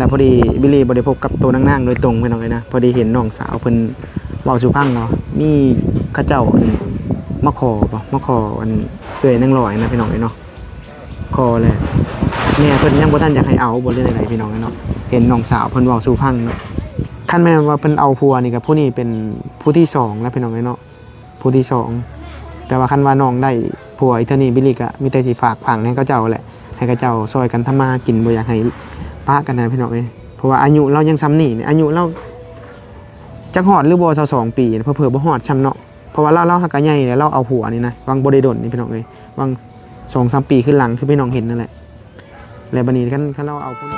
ແຕ່ພໍດີບິລລີບໍ່ໄດ້ພົບກັບໂຕນາງໆໂດຍຕົງ ພີ່ນ້ອງເອີຍນະ, ພໍດີເຫັນນ້ອງສາວເພິ່ນເວົ້າສູ່ຟັງວ່າມີເຂົາເຈົ້າ ອັນ ມາຂໍບໍ ມາຂໍ ອັນ ເອື້ອຍນາງລອຍນະ ພີ່ນ້ອງເອີຍເນາະ. ຂໍແຫຼະ ແມ່ເພິ່ນຍັງບໍ່ທັນຢາກໃຫ້ເອົາບໍ ຫຼືແນວໃດ ພີ່ນ້ອງເອີຍເນາະ. ເຫັນນ້ອງສາວເພິ່ນເວົ້າສູ່ຟັງເນາະ, ຄັນແມ່ນວ່າເພິ່ນເອົາຜົວນີ້ກໍຜູ້ນີ້ເປັນຜູ້ທີສອງແລ້ວ ພີ່ນ້ອງເອີຍເນາະ. ຜູ້ທີສອງ. ແຕ່ວ່າຄັນວ່ານ້ອງໄດ້ຜົວອີກເທື່ອນີ້ ບິລລີກໍມີແຕ່ຊິຝາກຝັງໃຫ້ເຂົາເຈົ້າແຫຼະ, ໃຫ້ເຂົາເຈົ້າຊ່ອຍກັນທຳມາຫາກິນ, ບໍ່ຢາກໃຫ້ປະກັນນະ ພີ່ນ້ອງເອີຍ. ເພາະວ່າອາຍຸລາວຍັງສ່ຳນີ້, ອາຍຸລາວຈັກຮອດຫຼືບໍ່ ຊາວສອງປີ, ເຜີໆບໍ່ຮອດຊ້ຳເນາະ. ເພາະວ່າລາວ ລາວຫາກະໃຫຍ່ແລ້ວ, ລາວເອົາຜົວນີ້ນະ ຫວ່າງບໍ່ໄດ້ດົນນີ້ ພີ່ນ້ອງເອີຍ, ຫວ່າງສອງສາມປີຄືນຫຼັງ ຄືພີ່ນ້ອງເຫັນນັ້ນແຫຼະ. ແລ້ວບັດນີ້ຄັນ ຄັນລາວເອົາຜູ້ນີ້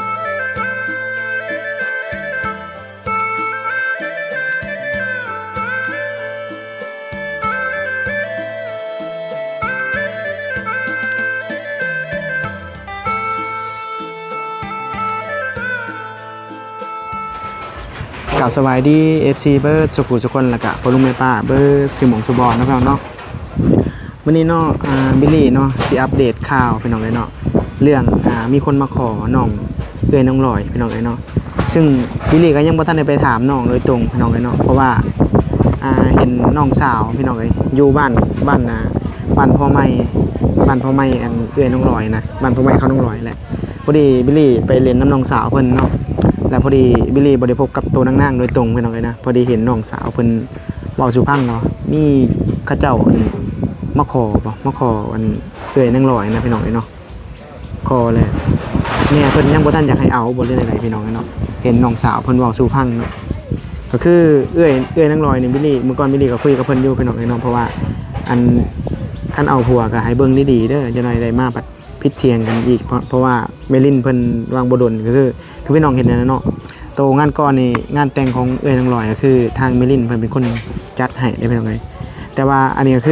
ກາບສະບາຍດີ ເອັຟຊີ ເບິດສູ່ຜູ້ສູ່ຄົນ ແລ້ວກະພໍ່ລຸງແມ່ປ້າເບິດສູ່ໝ່ອງສູ່ບ່ອນເນາະ ພີ່ນ້ອງເນາະ. ມື້ນີ້ເນາະ ອ່າ ບິລລີເນາະ ຊິອັບເດດຂ່າວ ພີ່ນ້ອງເອີຍເນາະ, ເລື່ອງ ອ່າ ມີຄົນມາຂໍນ້ອງ ເອື້ອຍນ້ອງລອຍ ພີ່ນ້ອງເອີຍເນາະ. ຊຶ່ງບິລລີກໍຍັງບໍ່ທັນໄດ້ໄປຖາມນ້ອງໂດຍຕົງ ພີ່ນ້ອງເອີຍເນາະ, ເພາະວ່າ ອ່າ ເຫັນນ້ອງສາວ ພີ່ນ້ອງເອີຍ ຢູ່ບ້ານ ບ້ານ ອ່າ ບ້ານພໍ່ໃໝ່ ບ້ານພໍ່ໃໝ່ ອັນ ເອື້ອຍນ້ອງລອຍນະ, ບ້ານພໍ່ໃໝ່ຂອງນ້ອງລອຍແຫຼະ. ພໍດີບິລລີໄປຫຼິ້ນນຳນ້ອງສາວເພິ່ນເນາະ, ແລ້ວພໍດີບິລລີບໍ່ໄດ້ພົບກັບໂຕນາງໆໂດຍຕົງ ພີ່ນ້ອງເອີຍນະ. ພໍດີເຫັນນ້ອງສາວເພິ່ນເວົ້າສູ່ຟັງວ່າມີເຂົາເຈົ້າ ອັນ ມາຂໍບໍ ມາຂໍ ອັນ ເອື້ອຍນາງລອຍນະ ພີ່ນ້ອງເອີຍເນາະ. ຂໍແຫຼະ ແມ່ເພິ່ນຍັງບໍ່ທັນຢາກໃຫ້ເອົາບໍ ຫຼືແນວໃດ ພີ່ນ້ອງເອີຍເນາະ. ເຫັນນ້ອງສາວເພິ່ນເວົ້າສູ່ຟັງເນາະ, ກໍຄືເອື້ອຍ ເອື້ອຍນາງລອຍນີ້ ບິລລີ ມື້ກ່ອນບິລລີກໍຄຸຍກັບເພິ່ນຢູ່ ພີ່ນ້ອງເອີຍເນາະ, ເພາະວ່າ ອັນ ຄັນເອົາຜົວກໍໃຫ້ເບິ່ງດີໆເດີ, ຈັກໜ້ອຍໄດ້ມາພັດ ຜິດຖຽງກັນອີກ ເພາະ ເພາະວ່າແມ່ລິນເພິ່ນຫວ່າງບໍ່ດົນ ກໍຄື ຄືພີ່ນ້ອງເຫັນນັ້ນແຫຼະເນາະ. ໂຕງານກ່ອນນີ້ ງານແຕ່ງຂອງເອື້ອຍນາງລອຍ ກໍຄືທາງແມ່ລິນເພິ່ນເປັນຄົນຈັດໃຫ້ເດ້ ພີ່ນ້ອງເອີຍ. ແຕ່ວ່າອັນນີ້ກໍຄື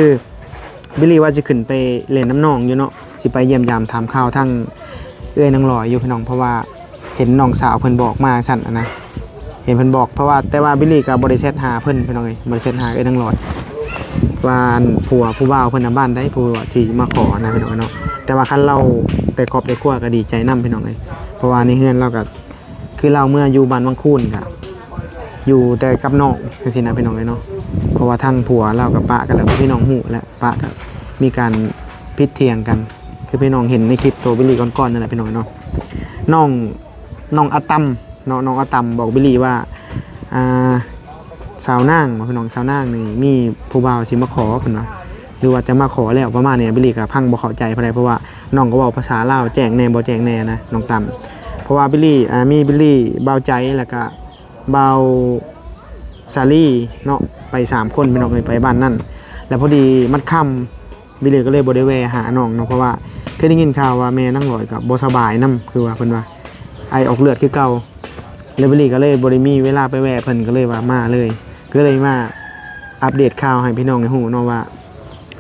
ບິລລີວ່າຊິຂຶ້ນໄປຫຼິ້ນນຳນ້ອງຢູ່ເນາະ, ຊິໄປຢ້ຽມຢາມຖາມຂ່າວທາງເອື້ອຍນາງລອຍຢູ່ ພີ່ນ້ອງ, ເພາະວ່າ ເຫັນນ້ອງສາວເພິ່ນບອກມາຊັ້ນນະ, ເຫັນເພິ່ນບອກ. ເພາະວ່າ ແຕ່ວ່າບິລລີກໍບໍ່ໄດ້ແຊັດຫາເພິ່ນ ພີ່ນ້ອງເອີຍ, ບໍ່ໄດ້ແຊັດຫາເອື້ອຍນາງລອຍ ວ່າ ອັນ ຜົວຜູ້ບ່າວເພິ່ນນະບ້ານໃດ ຜູ້ທີ່ມາຂໍນະ ພີ່ນ້ອງເອີຍເນາະ. ແຕ່ວ່າຄັນລາວໄດ້ຄອບໄດ້ຄົວກໍດີໃຈນຳ ພີ່ນ້ອງເອີຍ, ເພາະວ່າໃນເຮືອນລາວກໍຄືລາວເມືອຢູ່ບ້ານວັງຄູນ ກໍຢູ່ແຕ່ກັບນ້ອງຈັ່ງຊີ້ນະ ພີ່ນ້ອງເອີຍເນາະ. ເພາະວ່າທາງຜົວລາວກໍປະກັນແລ້ວ ພີ່ນ້ອງຮູ້ແຫຼະ, ປະ ກໍມີການຜິດຖຽງກັນ ຄືພີ່ນ້ອງເຫັນໃນຄລິບໂຕບິລລີກ່ອນໆນັ້ນແຫຼະ ພີ່ນ້ອງເອີຍເນາະ. ນ້ອງ ນ້ອງອາຕຳເນາະ, ນ້ອງອາຕຳບອກບິລລີວ່າ ອ່າ ສາວນາງ ພີ່ນ້ອງ, ສາວນາງນີ້ມີຜູ້ບ່າວຊິມາຂໍ ເພິ່ນວ່າ ຫຼືວ່າຈະມາຂໍແລ້ວ ປະມານນີ້. ບິລລີກໍຟັງບໍ່ເຂົ້າໃຈປານໃດ ເພາະວ່ານ້ອງກໍເວົ້າພາສາລາວແຈ້ງແດ່ບໍ່ແຈ້ງແດ່ນະ ນ້ອງຕຳ. ເພາະວ່າບິລລີ ອ່າ ມີບິລລີ ບ່າວໃຈ ແລ້ວກະບ່າວສາລີເນາະ, ໄປສາມຄົນ ພີ່ນ້ອງເອີຍ, ໄປບ້ານນັ້ນ. ແລ້ວພໍດີມັດຄ່ຳ ບິລລີກໍເລີຍບໍ່ໄດ້ແວ່ຫານ້ອງເນາະ, ເພາະວ່າເຄີຍໄດ້ຍິນຂ່າວວ່າແມ່ນາງລອຍກໍບໍ່ສະບາຍນຳ, ຄືວ່າເພິ່ນວ່າໄອອອກເລືອດຄືເກົ່າ. ແລ້ວບິລລີກໍເລີຍບໍ່ໄດ້ມີເວລາໄປແວ່ເພິ່ນ, ກໍເລີຍວ່າມາເລີຍ, ກໍເລີຍມາອັບເດດຂ່າວໃຫ້ພີ່ນ້ອງໄດ້ຮູ້ເນາະວ່າ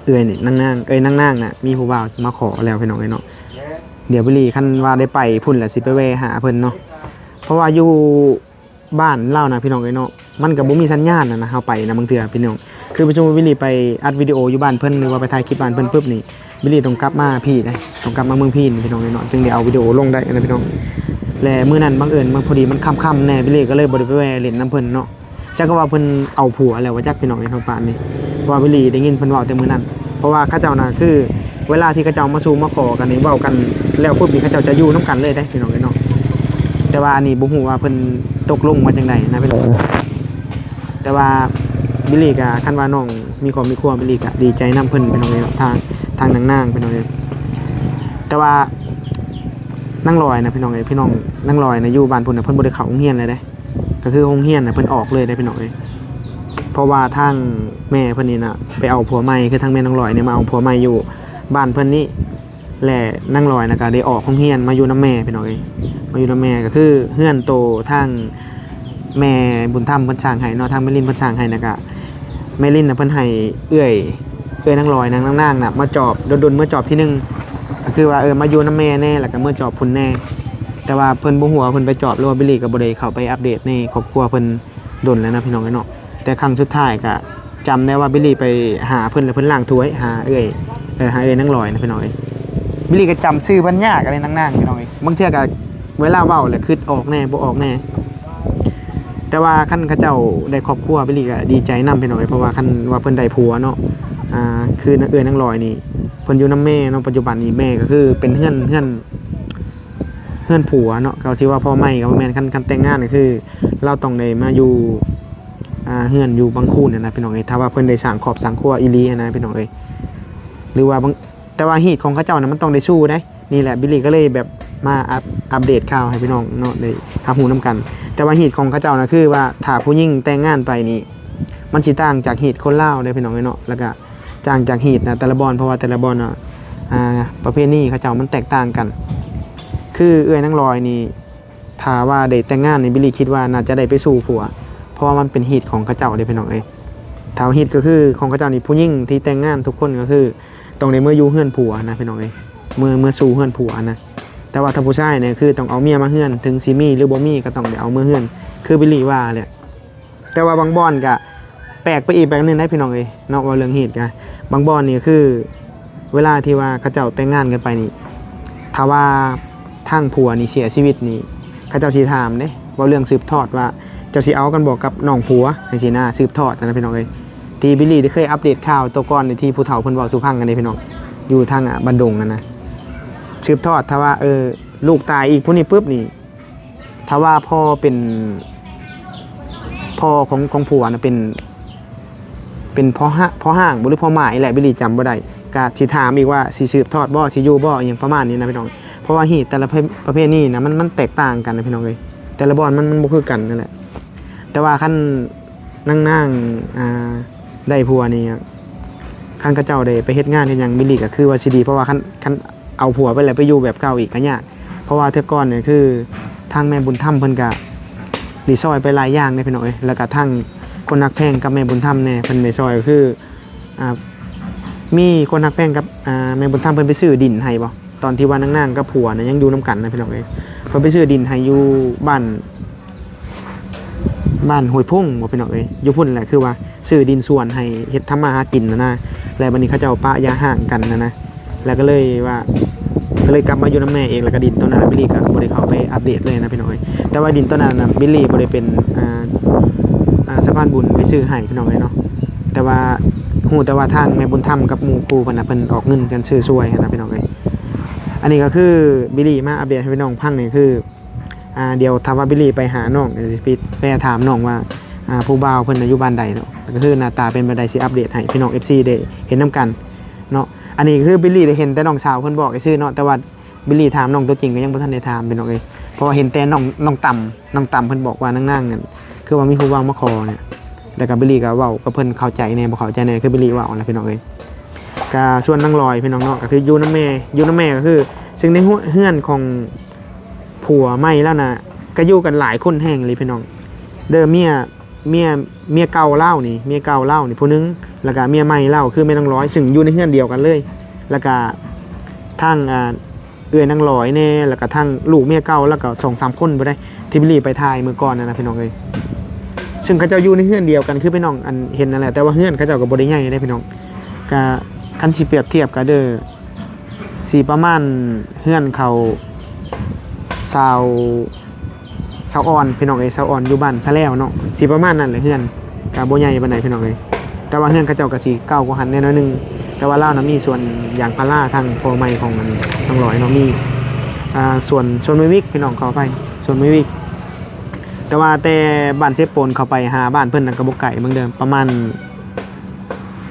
ເອື້ອຍນີ້ ນາງນາງ ເອື້ອຍນາງນາງນະ ມີຜູ້ບ່າວມາຂໍແລ້ວ ພີ່ນ້ອງເອີຍເນາະ. ດຽວບິລລີຄັນວ່າໄດ້ໄປພຸ້ນລະ ຊິໄປແວ່ຫາເພິ່ນເນາະ, ເພາະວ່າຢູ່ ບ້ານລາວນະ ພີ່ນ້ອງເອີຍເນາະ, ມັນກໍບໍ່ມີສັນຍານນະ, ເຮົາໄປນະ ບາງເທື່ອພີ່ນ້ອງ ຄືປະຊຸມ ບິລລີໄປອັດວິດີໂອຢູ່ບ້ານເພິ່ນ ຫຼືວ່າໄປຖ່າຍຄລິບບ້ານເພິ່ນປຶບນີ້ ບິລລີຕ້ອງກັບມາພີ້ເດ້, ຕ້ອງກັບມາເມືອງພີ້ ພີ່ນ້ອງເອີຍເນາະ, ຈຶ່ງໄດ້ເອົາວິດີໂອລົງໄດ້ນະ ພີ່ນ້ອງ. ແລະມື້ນັ້ນບັງເອີນ ມັນພໍດີມັນຄ່ຳໆແດ່ ບິລລີກໍເລີຍບໍ່ໄດ້ໄປແວ່ຫຼິ້ນນຳເພິ່ນເນາະ. ຈັກວ່າເພິ່ນເອົາຜົວແລ້ວວ່າຈັກ ພີ່ນ້ອງເອີຍເນາະ ປານນີ້, ເພາະວ່າບິລລີໄດ້ຍິນເພິ່ນເວົ້າແຕ່ມື້ນັ້ນ. ເພາະວ່າເຂົາເຈົ້ານະ ຄືເວລາທີ່ເຂົາເຈົ້າມາສູ່ມາຂໍກັນນີ້ ເວົ້າກັນແລ້ວປຶບນີ້ ເຂົາເຈົ້າຈະຢູ່ນຳກັນເລີຍເດ້ ພີ່ນ້ອງເອີຍເນາະ. ແຕ່ວ່າອັນນີ້ບໍ່ຮູ້ວ່າເພິ່ນຕົກລົງວ່າຈັ່ງໃດນະ ພີ່ນ້ອງ. ແຕ່ວ່າບິລລີກະ ຄັນວ່ານ້ອງມີຄອບມີຄົວ ບິລລີກະດີໃຈນຳເພິ່ນ ພີ່ນ້ອງເອີຍເນາະ, ທາງ ທາງນາງໆ ພີ່ນ້ອງເອີຍ. ແຕ່ວ່ານາງລອຍນະ ພີ່ນ້ອງເອີຍ, ພີ່ນ້ອງ ນາງລອຍນະ ຢູ່ບ້ານພຸ້ນນະ ເພິ່ນບໍ່ໄດ້ເຂົ້າໂຮງຮຽນເລີຍເດ້. ກໍຄືໂຮງຮຽນນະ ເພິ່ນອອກເລີຍເດ້ ພີ່ນ້ອງເອີຍ, ເພາະວ່າທາງແມ່ເພິ່ນນີ້ນະ ໄປເອົາຜົວໃໝ່, ຄືທາງແມ່ນາງລອຍນີ້ມາເອົາຜົວໃໝ່ຢູ່ບ້ານເພິ່ນນີ້ ແລະນາງລອຍນະ ກໍໄດ້ອອກໂຮງຮຽນມາຢູ່ນຳແມ່ ພີ່ນ້ອງເອີຍ, ມາຢູ່ນຳແມ່. ກໍຄືເຮືອນໂຕທາງແມ່ບຸນທຳເພິ່ນສ້າງໃຫ້ເນາະ, ທາງແມ່ລິນເພິ່ນສ້າງໃຫ້ນະ, ກໍແມ່ລິນນະ ເພິ່ນໃຫ້ເອື້ອຍ ເອື້ອຍນາງລອຍ ນາງ ນາງນາງນະ ມາຈອບ, ດົນໆເມືອຈອບທີໜຶ່ງ, ກໍຄືວ່າ ເອີ ມາຢູ່ນຳແມ່ແດ່ ແລ້ວກໍເມືອຈອບພຸ້ນແດ່. ແຕ່ວ່າເພິ່ນບໍ່ຮູ້ວ່າເພິ່ນໄປຈອບ ຫຼືວ່າບິລລີກໍບໍ່ໄດ້ເຂົ້າໄປອັບເດດໃນຄອບຄົວເພິ່ນດົນແລ້ວນະ ພີ່ນ້ອງເອີຍເນາະ. ແຕ່ຄັ້ງສຸດທ້າຍກໍຈຳໄດ້ວ່າບິລລີໄປຫາເພິ່ນ ແລ້ວເພິ່ນລ້າງຖ້ວຍ ຫາເອື້ອຍ ເອີ ຫາເອື້ອຍນາງລອຍນະ ພີ່ນ້ອງເອີຍ. ບິລລີກໍຈຳຊື່ເພິ່ນຍາກເດ້ ນາງໆ ພີ່ນ້ອງເອີຍ, ບາງເທື່ອກໍ ເວລາເວົ້າແຫຼະ ຄິດອອກແດ່ບໍ່ອອກແດ່. ແຕ່ວ່າຄັນເຂົາເຈົ້າໄດ້ຄອບຄົວ ບິລລີກໍດີໃຈນຳ ພີ່ນ້ອງເອີຍ. ເພາະວ່າຄັນວ່າເພິ່ນໄດ້ຜົວເນາະ ອ່າ ຄືເອື້ອຍນາງລອຍນີ້ ເພິ່ນຢູ່ນຳແມ່ເນາະ. ປັດຈຸບັນນີ້ແມ່ກໍຄືເປັນເຮືອນ ເຮືອນ ເຮືອນຜົວເນາະ ກໍຊິວ່າພໍ່ໃໝ່ກໍບໍ່ແມ່ນ. ຄັນ ຄັນແຕ່ງງານກໍຄືລາວຕ້ອງໄດ້ມາຢູ່ ອ່າ ເຮືອນຢູ່ບັງຄູນຫັ້ນນະ ພີ່ນ້ອງເອີຍ. ຖ້າວ່າເພິ່ນໄດ້ສ້າງຄອບສ້າງຄົວອີ່ຫຼີຫັ້ນນະ ພີ່ນ້ອງເອີຍ ຫຼືວ່າບາງ ແຕ່ວ່າຮີດຂອງເຂົາເຈົ້ານະ ມັນຕ້ອງໄດ້ຊູ້ເດ້. ນີ້ແຫຼະ ບິລລີກໍເລີຍແບບມາອັບ ອັບເດດຂ່າວໃຫ້ພີ່ນ້ອງເນາະ ໄດ້ຮັບຮູ້ນຳກັນ. ແຕ່ວ່າຮີດຂອງເຂົາເຈົ້ານະ ຄືວ່າຖ້າຜູ້ຍິງແຕ່ງງານໄປນີ້ ມັນຊິຕ່າງຈາກຮີດຄົນລາວເດ້ ພີ່ນ້ອງເອີຍເນາະ. ແລ້ວກໍຕ່າງຈາກຮີດນະ ແຕ່ລະບ່ອນ ເພາະວ່າແຕ່ລະບ່ອນນະ ອ່າ ປະເພນີເຂົາເຈົ້າມັນແຕກຕ່າງກັນ. ຄືເອື້ອຍນາງລອຍນີ້ ຖ້າວ່າໄດ້ແຕ່ງງານນີ້ ບິລລີຄິດວ່າໜ້າຈະໄດ້ໄປສູ່ຜົວ ເພາະວ່າມັນເປັນຮີດຂອງເຂົາເຈົ້າເດ້ ພີ່ນ້ອງເອີຍ. ຖ້າຮີດກໍຄືຂອງເຂົາເຈົ້ານີ້ ຜູ້ຍິງທີ່ແຕ່ງງານທຸກຄົນກໍຄືຕ້ອງໄດ້ເມືອຢູ່ເຮືອນຜົວນະ ພີ່ນ້ອງເອີຍ ເມືອ ເມືອສູ່ເຮືອນຜົວນະ. ແຕ່ວ່າຖ້າຜູ້ຊາຍນີ້ຄືຕ້ອງເອົາເມຍມາເຮືອນ ເຖິງຊິມີຫຼືບໍ່ມີກໍຕ້ອງໄດ້ເອົາເມືອເຮືອນ ຄືບິລລີວ່າແຫຼະ. ແຕ່ວ່າບາງບ່ອນກະແປກໄປອີກແບບໜຶ່ງໄດ໋ ພີ່ນ້ອງເອີຍເນາະ. ເວົ້າເລື່ອງຮີດກະ ບາງບ່ອນນີ້ຄື ເວລາທີ່ວ່າເຂົາເຈົ້າແຕ່ງງານກັນໄປນີ້ ຖ້າວ່າທາງຜົວນີ້ເສຍຊີວິດນີ້ ເຂົາເຈົ້າຊິຖາມເດ້ ເວົ້າເລື່ອງສືບທອດວ່າ ເຈົ້າຊິເອົາກັນບໍ່ກັບນ້ອງຜົວ ຈັ່ງຊີ້ນະ ສືບທອດຫັ້ນນະ ພີ່ນ້ອງເອີຍ. ທີ່ບິລລີໄດ້ເຄີຍອັບເດດຂ່າວໂຕກ່ອນທີ່ຜູ້ເຖົ້າເພິ່ນເວົ້າສູ່ຟັງກັນເດ້ ພີ່ນ້ອງ ຢູ່ທາງ ອາ ບ້ານດົງຫັ້ນນະ ສືບທອດ ຖ້າວ່າ ເອີ ລູກຕາຍອີກຜູ້ນີ້ປຶບນີ້ ຖ້າວ່າພໍ່ເປັນ ພໍ່ຂອງ ຂອງຜົວນະ ເປັນ ເປັນພໍ່ຮ້າ ພໍ່ຮ້າງບໍ່ ຫຼືພໍ່ໝ້າຍແຫຼະ ບິລລີຈຳບໍ່ໄດ້ ກະຊິຖາມອີກວ່າຊິສືບທອດບໍ່ ຊິຢູ່ບໍ່ ອີ່ຫຍັງປະມານນີ້ນະ ພີ່ນ້ອງ. ເພາະວ່າຮີດແຕ່ລະປະ ປະເພນີນະ ມັນ ມັນແຕກຕ່າງກັນນະ ພີ່ນ້ອງເອີຍ ແຕ່ລະບ່ອນມັນ ມັນບໍ່ຄືກັນນັ້ນແຫຼະ. ແຕ່ວ່າຄັນນາງ ນາງ ອ່າ ໄດ້ຜົວນີ້ ຄັນເຂົາເຈົ້າໄດ້ໄປເຮັດງານເຮັດຫຍັງ ບິລລີກໍຄືວ່າຊິດີ ເພາະວ່າຄັນ ຄັນເອົາຜົວໄປແລ້ວໄປຢູ່ແບບເກົ່າອີກກໍຍາກ. ເພາະວ່າແຕ່ກ່ອນນີ້ຄືທາງແມ່ບຸນທຳເພິ່ນກະໄດ້ຊ່ອຍໄປຫຼາຍຢ່າງເດ້ ພີ່ນ້ອງເອີຍ. ແລ້ວກະທາງຄົນຮັກແພງກັບແມ່ບຸນທຳແດ່ ເພິ່ນໄດ້ຊ່ອຍ ກໍຄື ອ່າ ມີຄົນຮັກແພງກັບ ອ່າ ແມ່ບຸນທຳເພິ່ນໄປຊື້ດິນໃຫ້ບໍ່ ຕອນທີ່ວ່ານາງໆກັບຜົວນະຍັງຢູ່ນຳກັນນະ ພີ່ນ້ອງເອີຍ. ເພິ່ນໄປຊື້ດິນໃຫ້ຢູ່ບ້ານ ບ້ານຫ້ວຍພົງບໍ່ ພີ່ນ້ອງເອີຍ ຢູ່ພຸ້ນແຫຼະ ຄືວ່າຊື້ດິນສວນໃຫ້ເຮັດທຳມາຫາກິນຫັ້ນນະ. ແລ້ວບັດນີ້ເຂົາເຈົ້າປະຢ່າຮ້າງກັນຫັ້ນນະ ແລ້ວກໍເລີຍວ່າ ກໍເລີຍກັບມາຢູ່ນຳແມ່ເອງ. ແລ້ວກໍດິນໂຕນັ້ນບິລລີກໍບໍ່ໄດ້ເຂົ້າໄປອັບເດດເລີຍນະ ພີ່ນ້ອງເອີຍ. ແຕ່ວ່າດິນໂຕນັ້ນນະ ບິລລີບໍ່ໄດ້ເປັນ ອ່າ ອ່າ ສະພານບຸນໄປຊື້ໃຫ້ ພີ່ນ້ອງເອີຍເນາະ. ແຕ່ວ່າຮູ້ແຕ່ວ່າທາງແມ່ບຸນທຳກັບໝູ່ຄູ່ເພິ່ນນະ ເພິ່ນອອກເງິນກັນຊື້ຊ່ວຍຫັ້ນນະ ພີ່ນ້ອງເອີຍ. ອັນນີ້ກໍຄືບິລລີມາອັບເດດໃຫ້ພີ່ນ້ອງຟັງນີ້ຄື ອ່າ ດຽວຖ້າວ່າບິລລີໄປຫານ້ອງ ຊິໄປ ໄປຖາມນ້ອງວ່າ ອ່າ ຜູ້ບ່າວເພິ່ນນະຢູ່ບ້ານໃດເນາະ ກໍຄືໜ້າຕາເປັນແບບໃດ ຊິອັບເດດໃຫ້ພີ່ນ້ອງເອັຟຊີໄດ້ເຫັນນຳກັນເນາະ. ອັນນີ້ຄືບິລລີໄດ້ເຫັນແຕ່ນ້ອງສາວເພິ່ນບອກຊື່ໆເນາະ ແຕ່ວ່າບິລລີຖາມນ້ອງຕົວຈິງກໍຍັງບໍ່ທັນໄດ້ຖາມ ພີ່ນ້ອງເອີຍ. ເພາະວ່າເຫັນແຕ່ນ້ອງ ນ້ອງຕຳ ນ້ອງຕຳເພິ່ນບອກວ່ານາງໆນັ້ນ ຄືວ່າມີຜູ້ບ່າວມາຂໍນີ້ ແລ້ວກໍບິລລີກໍເວົ້າກັບເພິ່ນເຂົ້າໃຈແດ່ບໍ່ເຂົ້າໃຈແດ່ ຄືບິລລີເວົ້ານະ ພີ່ນ້ອງເອີຍ. ກະສ່ວນນາງລອຍ ພີ່ນ້ອງເນາະ ກໍຄືຢູ່ນຳແມ່ ຢູ່ນຳແມ່ກໍຄື ຊຶ່ງໃນເຮືອນຂອງຜົວໃໝ່ລາວນະ ກໍຢູ່ກັນຫຼາຍຄົນແຮງອີ່ຫຼີ ພີ່ນ້ອງເດີ. ເມຍ ເມຍ ເມຍເກົ່າລາວນີ້ ເມຍເກົ່າລາວນີ້ຜູ້ໜຶ່ງ ແລ້ວກະເມຍໃໝ່ລາວຄືແມ່ນາງລອຍ ຊຶ່ງຢູ່ໃນເຮືອນດຽວກັນເລີຍ ແລ້ວກະທາງ ອ່າ ເອື້ອຍນາງລອຍແດ່ ແລ້ວກະທັງລູກເມຍເກົ່າ ແລ້ວກໍສອງສາມຄົນພຸ້ນໃດ໋ ທີ່ບິລລີໄປຖ່າຍມື້ກ່ອນນັ້ນນະ ພີ່ນ້ອງເອີຍ. ຊຶ່ງເຂົາເຈົ້າຢູ່ໃນເຮືອນດຽວກັນ ຄືພີ່ນ້ອງອັນເຫັນນັ້ນແຫຼະ ແຕ່ວ່າເຮືອນເຂົາເຈົ້າກໍບໍ່ໄດ້ໃຫຍ່ເດ້ ພີ່ນ້ອງ. ກະຄັນຊິປຽບທຽບກໍເດີ ຊິປະມານເຮືອນເຂົາຊາວ ຊາວອ່ອນ ພີ່ນ້ອງເອີຍ ຊາວອ່ອນຢູ່ບ້ານສະແລວເນາະ ຊິປະມານນັ້ນແຫຼະເຮືອນ ກະບໍ່ໃຫຍ່ປານໃດ ພີ່ນ້ອງເອີຍ. ແຕ່ວ່າເຮືອນເຂົາເຈົ້າກະຊິເກົ່າກວ່າຫັ້ນແດ່ໜ້ອຍໜຶ່ງ ແຕ່ວ່າລາວນະມີສວນຢາງພາລາ ທາງພໍ່ໃໝ່ຂອງອັນນ້ອງລອຍເນາະ ມີ ອ່າ ສວນ ສວນໝາກວິກ ພີ່ນ້ອງ ຂໍອະໄພ ສວນໝາກວິກ. ແຕ່ວ່າແຕ່ບ້ານເຊໂປນເຂົ້າໄປຫາບ້ານເພິ່ນນະກະບໍ່ໄກເບິ່ງເດີ ປະມານ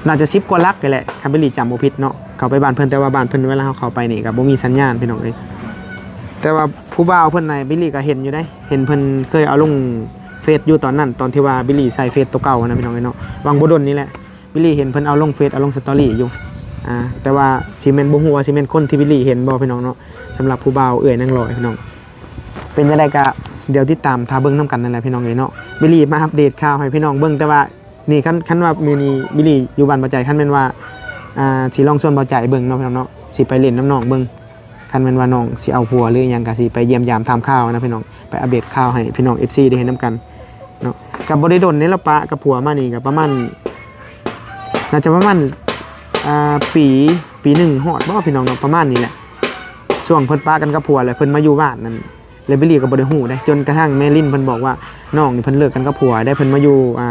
ໜ້າຈະສິບກວ່າຫຼັກນີ້ແຫຼະ ຄັນບິລລີຈຳບໍ່ຜິດເນາະ ເຂົ້າໄປບ້ານເພິ່ນ. ແຕ່ວ່າບ້ານເພິ່ນເວລາເຮົາເຂົ້າໄປນີ້ກະບໍ່ມີສັນຍານ ພີ່ນ້ອງເອີຍ. ແຕ່ວ່າຜູ້ບ່າວເພິ່ນນະ ບິລລີກະເຫັນຢູ່ເດ້ ເຫັນເພິ່ນເຄີຍເອົາລົງເຟສຢູ່ຕອນນັ້ນ ຕອນທີ່ວ່າບິລລີໃສ່ເຟສໂຕເກົ່າຫັ້ນນະ ພີ່ນ້ອງເອີຍເນາະ. ຫວ່າງບໍ່ດົນນີ້ແຫຼະ ບິລລີເຫັນເພິ່ນເອົາລົງເຟສ ເອົາລົງສະຕໍຣີຢູ່ ອ່າ ແຕ່ວ່າຊິແມ່ນ ບໍ່ຮູ້ວ່າຊິແມ່ນຄົນທີ່ບິລລີເຫັນບໍ່ ພີ່ນ້ອງເນາະ. ສຳລັບຜູ້ບ່າວເອື້ອຍນາງລອຍ ພີ່ນ້ອງ ເປັນຈັ່ງໃດກະດຽວຕິດຕາມຖ້າເບິ່ງນຳກັນນັ້ນແຫຼະ ພີ່ນ້ອງເອີຍເນາະ. ບິລລີມາອັບເດດຂ່າວໃຫ້ພີ່ນ້ອງເບິ່ງ ແຕ່ວ່າ ນີ້ ຄັນ ຄັນວ່າມື້ນີ້ບິລລີຢູ່ບ້ານບ່າວໃຈ ຄັນແມ່ນວ່າ ອ່າ ຊິລອງຊວນບ່າວໃຈເບິ່ງເນາະ ພີ່ນ້ອງເນາະ ຊິໄປຫຼິ້ນນຳນ້ອງເບິ່ງ. ຄັນແມ່ນວ່ານ້ອງຊິເອົາຜົວ ຫຼື ອີ່ຫຍັງ ກະຊິໄປຢ້ຽມຢາມຖາມຂ່າວນະ ພີ່ນ້ອງ ໄປອັບເດດຂ່າວໃຫ້ພີ່ນ້ອງເອັຟຊີໄດ້ເຫັນນຳກັນເນາະ. ກະບໍ່ໄດ້ດົນເດ້ລະປະກັບຜົວມານີ້ ກະປະມານ ໜ້າຈະປະມານ ອ່າ ປີ ປີໜຶ່ງຮອດບໍ່ ພີ່ນ້ອງເນາະ ປະມານນີ້ແຫຼະ. ຊ່ວງເພິ່ນປະກັນກັບຜົວ ແລ້ວເພິ່ນມາຢູ່ບ້ານນັ້ນ ແລ້ວບິລລີກໍບໍ່ໄດ້ຮູ້ເດ້ ຈົນກະທັ້ງແມ່ລິນເພິ່ນບອກວ່າ ນ້ອງນີ້ເພິ່ນເລີກກັນກັບຜົວໄດ້ ເພິ່ນມາຢູ່ ອ່າ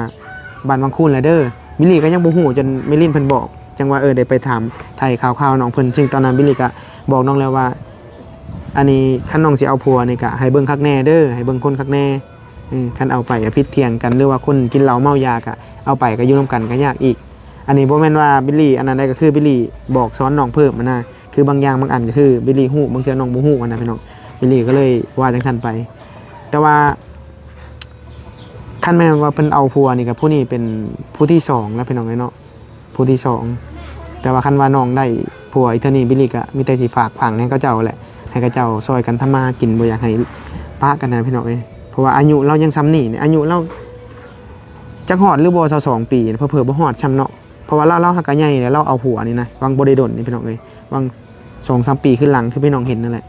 ບ້ານວັງຄູນແລ້ວເດີ. ບິລລີກໍຍັງບໍ່ຮູ້ ຈົນແມ່ລິນເພິ່ນບອກ ຈັ່ງວ່າ ເອີ ໄດ້ໄປຖາມໄຖ່ຂ່າວຄາວນ້ອງເພິ່ນ ຊຶ່ງຕອນນັ້ນບິລລີກໍບອກນ້ອງແລ້ວວ່າ ອັນນີ້ຄັນນ້ອງຊິເອົາຜົວນີ້ກໍໃຫ້ເບິ່ງຄັກແນ່ເດີ ໃຫ້ເບິ່ງຄົນຄັກແນ່. ເອີ ຄັນເອົາໄປກໍຜິດຖຽງກັນ ຫຼືວ່າຄົນກິນເຫຼົ້າເມົາຢາກໍເອົາໄປກໍຢູ່ນຳກັນກໍຍາກອີກ. ອັນນີ້ບໍ່ແມ່ນວ່າບິລລີອັນນັ້ນໃດ ກໍຄືບິລລີບອກສອນນ້ອງເພີ່ມຫັ້ນນະ ຄືບາງຢ່າງບາງອັນກໍຄືບິລລີຮູ້ ບາງເທື່ອນ້ອງບໍ່ຮູ້ຫັ້ນນະພີ່ນ້ອງ. ບິລລີກໍເລີຍວ່າຈັ່ງຊັ້ນໄປ. ແຕ່ວ່າຄັນແມ່ນວ່າເພິ່ນເອົາຜົວນີ້ກໍຜູ້ນີ້ເປັນຜູ້ທີສອງແລ້ວພີ່ນ້ອງເອີຍເນາະ ຜູ້ທີສອງ. ແຕ່ວ່າຄັນວ່ານ້ອງໄດ້ຜົວອີກເທື່ອນີ້ ບິລລີກໍມີແຕ່ຊິຝາກຝັງໃຫ້ເຂົາເຈົ້າແຫຼະ ໃຫ້ເຂົາເຈົ້າຊ່ອຍກັນທຳມາຫາກິນ ບໍ່ຢາກໃຫ້ປະກັນນະພີ່ນ້ອງເອີຍ. ເພາະວ່າອາຍຸລາວຍັງສ່ຳນີ້ ອາຍຸລາວຈັກຮອດຫຼືບໍ່ ຊາວສອງປີ ເຜີໆບໍ່ຮອດຊ້ຳເນາະ. ເພາະວ່າລາວ ລາວຫາກະໃຫຍ່ແລ້ວ ລາວເອົາຜົວນີ້ນະ ຫວ່າງບໍ່ໄດ້ດົນນີ້ພີ່ນ້ອງເອີຍ ຫວ່າງສອງສາມປີຄືນຫຼັງ ຄືພີ່ນ້ອງເຫັນນັ້ນແຫຼະ.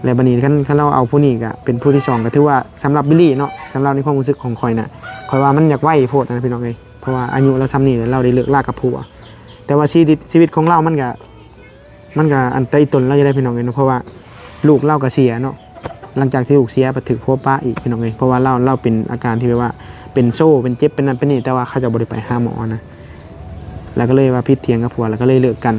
ແລ້ວບັດນີ້ຄັນ ຄັນລາວເອົາຜູ້ນີ້ກະເປັນຜູ້ທີສອງ ກະຖືວ່າສຳລັບບິລລີເນາະ ສຳລັບໃນຄວາມຮູ້ສຶກຂອງຂ້ອຍນະ ຂ້ອຍວ່າມັນຢາກໄວໂພດນະພີ່ນ້ອງເອີຍ. ເພາະວ່າອາຍຸລາວສ່ຳນີ້ແລ້ວ ລາວໄດ້ເລີກລາກັບຜົວ ແຕ່ວ່າຊີວິດ ຊີວິດຂອງລາວມັນກະ ມັນກະອັນຕະອິດຕົນລາວຢູ່ໄດ໋ພີ່ນ້ອງເອີຍເນາະ. ເພາະວ່າລູກລາວກະເສຍເນາະ ຫຼັງຈາກທີ່ລູກເສຍ ບັດຖືກຜົວປະອີກພີ່ນ້ອງເອີຍ. ເພາະວ່າລາວ ລາວເປັນອາການທີ່ແບບວ່າເປັນໂຊ ເປັນເຈັບ ເປັນນັ້ນເປັນນີ້ ແຕ່ວ່າເຂົາເຈົ້າບໍ່ໄດ້ໄປຫາໝໍນະ ແລ້ວກໍເລີຍວ່າຜິດຖຽງກັບຜົວ ແລ້ວກໍເລີຍເລີກກັນ.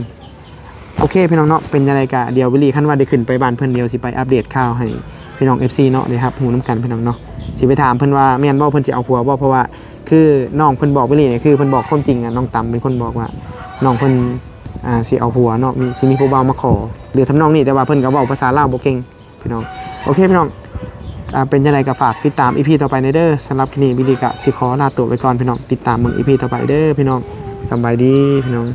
ໂອເຄພີ່ນ້ອງເນາະ ເປັນຈັ່ງໃດກະດຽວບິລລີ ຄັນວ່າໄດ້ຂຶ້ນໄປບ້ານເພິ່ນ ດຽວຊິໄປອັບເດດຂ່າວໃຫ້ພີ່ນ້ອງເອັຟຊີເນາະ ໄດ້ຮັບຮູ້ນຳກັນພີ່ນ້ອງເນາະ. ຊິໄປຖາມເພິ່ນວ່າແມ່ນບໍ່ ເພິ່ນຊິເອົາຜົວບໍ່ ເພາະວ່າຄືນ້ອງເພິ່ນບອກບິລລີນີ້ ຄືເພິ່ນບອກຄວາມຈິງ ນ້ອງຕຳເປັນຄົນບອກວ່ານ້ອງເພິ່ນ ອ່າ ຊິເອົາຜົວເນາະ ມີ ຊິມີຜູ້ບ່າວມາຂໍ ຫຼືທຳນອງນີ້ ແຕ່ວ່າເພິ່ນກໍເວົ້າພາສາລາວບໍ່ເກັ່ງພີ່ນ້ອງ. ໂອເຄພີ່ນ້ອງ ອ່າ ເປັນຈັ່ງໃດກໍຝາກຕິດຕາມອີພີຕໍ່ໄປແດ່ເດີ. ສຳລັບຄລິບນີ້ບິລລີກໍຊິຂໍລາໂຕໄປກ່ອນພີ່ນ້ອງ ຕິດຕາມເບິ່ງອີພີຕໍ່ໄປເດີພີ່ນ້ອງ. ສະບາຍດີພີ່ນ້ອງ.